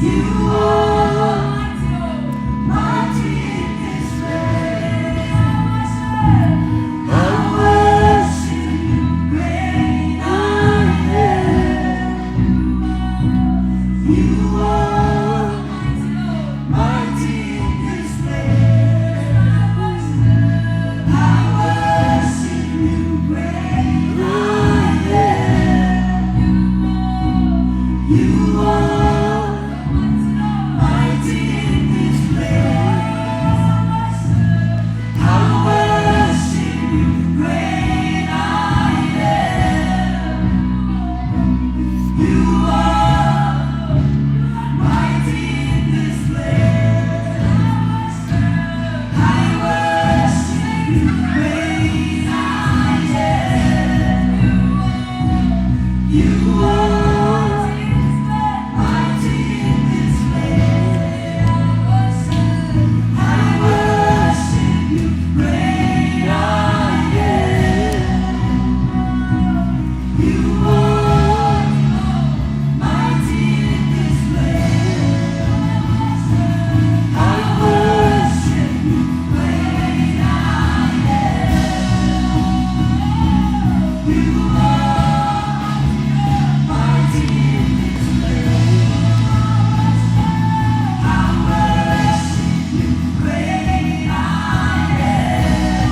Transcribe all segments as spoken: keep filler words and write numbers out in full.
You are mighty in this place. I worship you, great I am. You are mighty in this place. I worship you, great I am. You are mighty in this place. I worship you, great I am. You are mighty in this place. I worship you, great I am. You are mighty in this place. I worship you, great I am. You are mighty in this place. I worship you, great I am. You are mighty in this place. I worship you, great I am.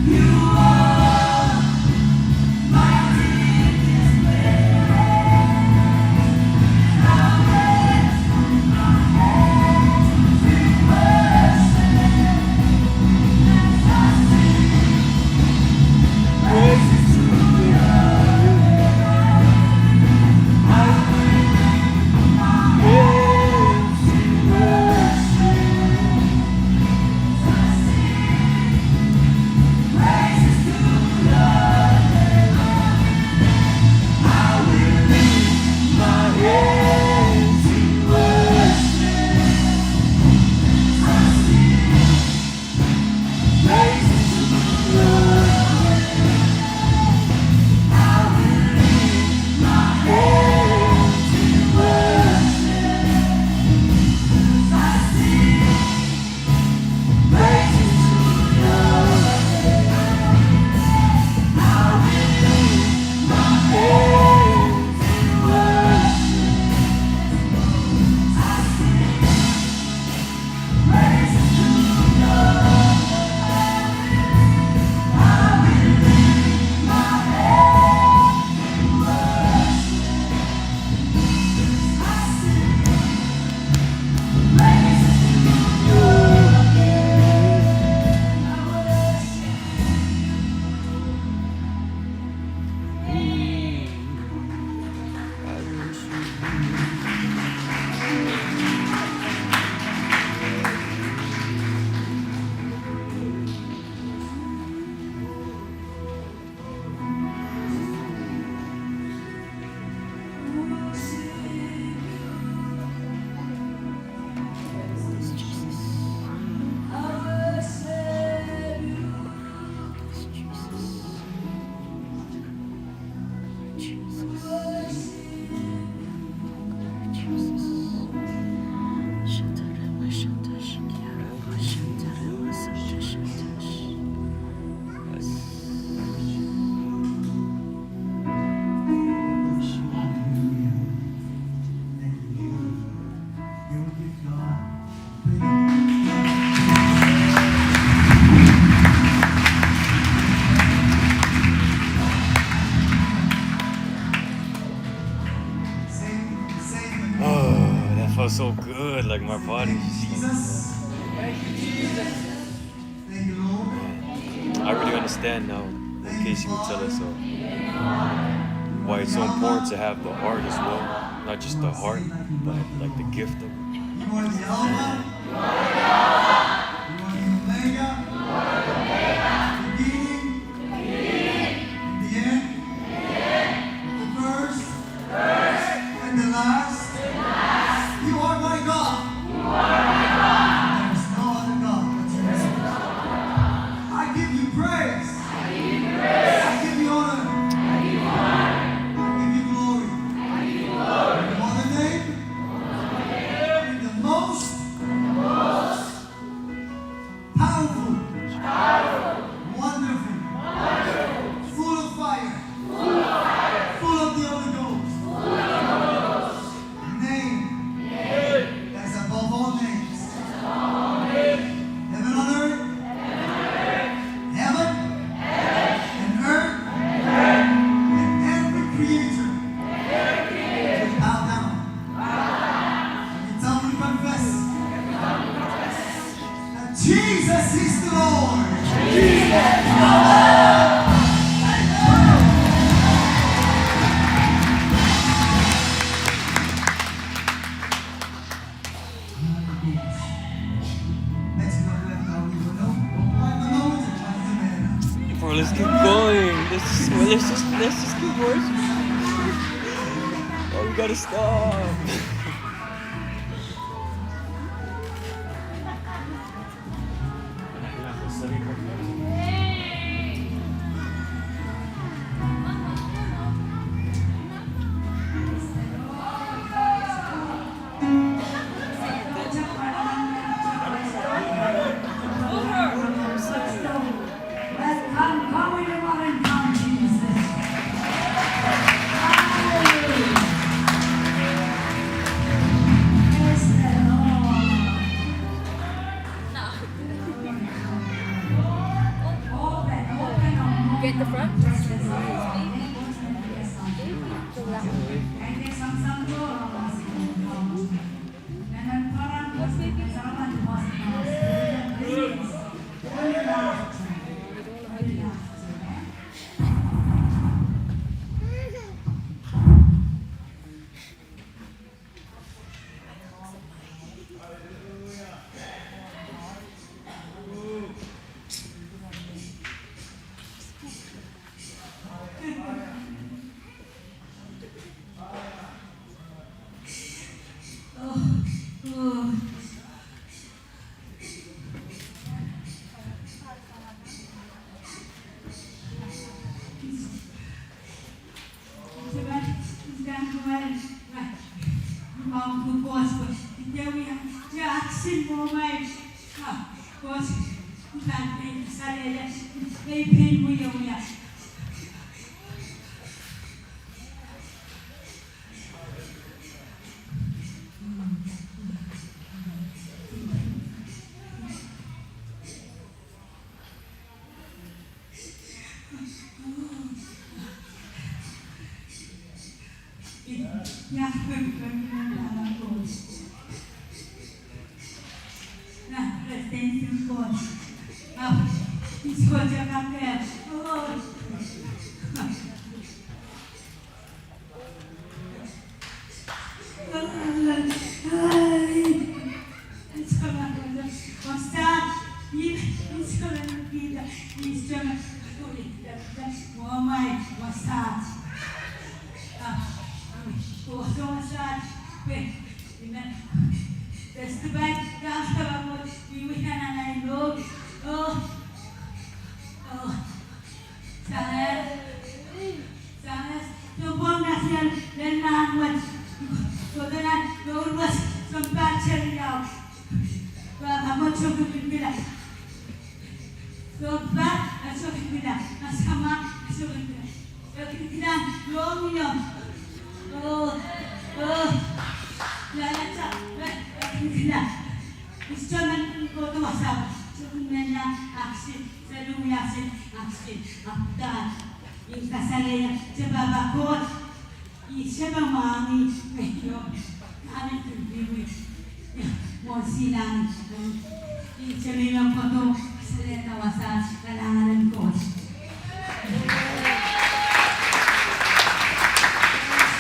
You are Oh, that felt so good, like my body. I really understand now what Casey would tell us, uh, why it's so important to have the heart as well. Not just the heart, but, like, the gift of it. You are the Alpha. You are the Omega. You are the Omega. The beginning. The beginning. The end. The end. The first. The first. And the last. And the last. You are my God. You are my God. There is no other God but you. There is no other God. I give you praise. I give you praise. I give you honor. I give you honor. I give you glory. I give you glory. You are the name. Jesus is the Lord. Bro, let's keep going. Let's just, let's just, let's just keep worshiping. Oh, we gotta stop. Get the front. Sangas, sounpwong nahnken lel mahn wet, sohte nan mour wet, sounpar teri au. Pahpa mwo sohte kin kila. Sounpar, eh, sohte kin kila. Samwa, eh, sohte kin kila. Sohte kin kila, sohte kin kila. Oh, oh. Lalata, eh, sohte kin kila. Isto nan kohdo wasa, sohte kin mehla, action, selu, action, action, apda. I kasalehiong pahpa Koht, I sohte mwahngih, mehn, ahneki, mihmi, mwohn silangih, I sohte mihmi kohdo, kasalehda wasa, kalahngan en Koht.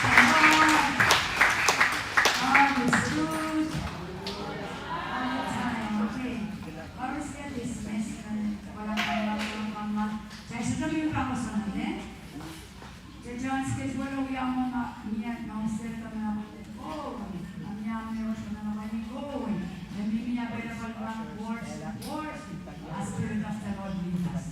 Praise the Lord. God is good. All the time. Okay. Koaros dismiss, eh, wala, wala, wala, wala. Kitail sohte mihmi pahpa kosonned, eh? Kitail schedule wia mwo ma, mie, ma serihkan me ko, ma mie me ko, ma ko, me mihmi available pahn worship, worship, as Spirit of the Lord leads us.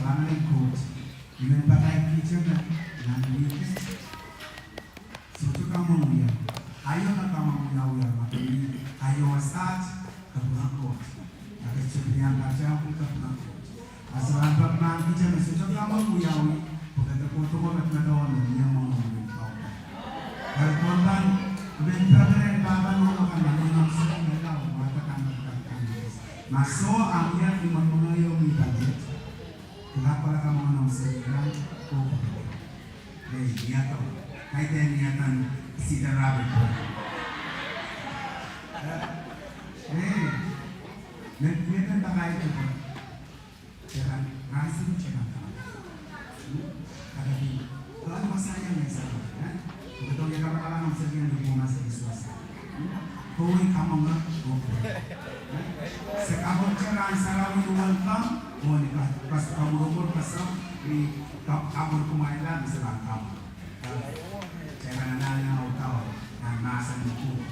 Pahn Koht, I men pakaikihte me nan wihk et, sohte kamwenge wiawi. Aio me kamwenge wiawi, ma ke mi aio wasaht, ke pwurehng Koht. A ke sohte pil iang patohwan ke pwurehng Koht. A sohte pahn mahkikihte me sohte kamwenge wiawi, pwe ke kohdo me medemedewe me mie mwenge wiawi. Eri pwehn pahn, I men pekeren pahpa nohno kan, nohno kan, sohte me lao, wata kan, wata kan, kan. Ma soh, a mie, ni mwenge wiawi, mi pahn et. Ke kak kohla kamwenge noumw seli kan, oh, eh, ni ato. Kaidehn ni ato, Cedar Rapids. Eh, eh, me, me pen pakaikihte. Teran, rahn seli teran kan. Hmm? Kadapi, kalahngan wasa iang me sara, eh? Ke doh iang kalahngan noumw seli kan, ni pwuhk seli wasa. Hmm? Kowe kamwenge, oh. Eh? Se kapwaiada rahn sarawi ni welcome, oh ni ka, kas kamwenge, oh, kas ni ka, kamwenge kumwail me se pahn kamwenge. Teran anahne audehla, nan mahsen en Koht.